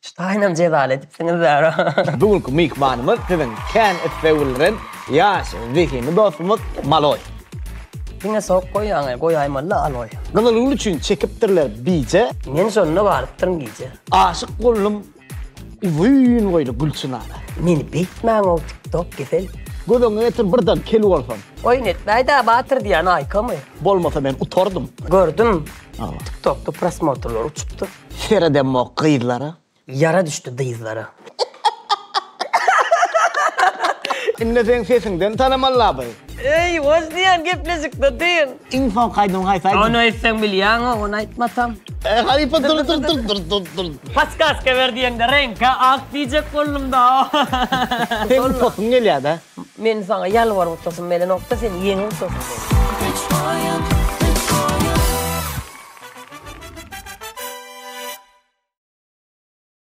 Şu taýynam jezaly edipsiňiz zara. Bu günki myhmanymyz siziň kän isleg bildiren ýaş, zehinli dostumyz Maloý. Diňe sok goýýaň-a, goýaýmaly-la aloý. Gyzylgül üçin çekipdirler bije. Men şonda barypdyryn gije. Aşyk boldum uzyn boýly Gülçynara. Meni beýtmäň-ow tiktok kesel. Göz öňüňe getir birden kel bolsam. Oýun etmäý-dä batyr diýýän aýkamy. Bolmasa men utardym. Gördüm tiktokda prosmotrlar uçupdyr. Seredemok gyzlara. Ýara düşdi dyzlara. Indi seň sesiňden tanamallaby. Eý hoş diýýän gepleşikde dyn. Iň soňky aýdymyň haýsy aýdym? Ony aýtsaň bilýäňo ony aýtmasam. Eý halypa dur dur dur dur dur dur. Podskaska ber diýeňde reňke ak diýjek boldumda. Seň utasyň gelýädä. Men saňa ýalbaryp utasym gelenokda seni ýeňip utasym gelýär.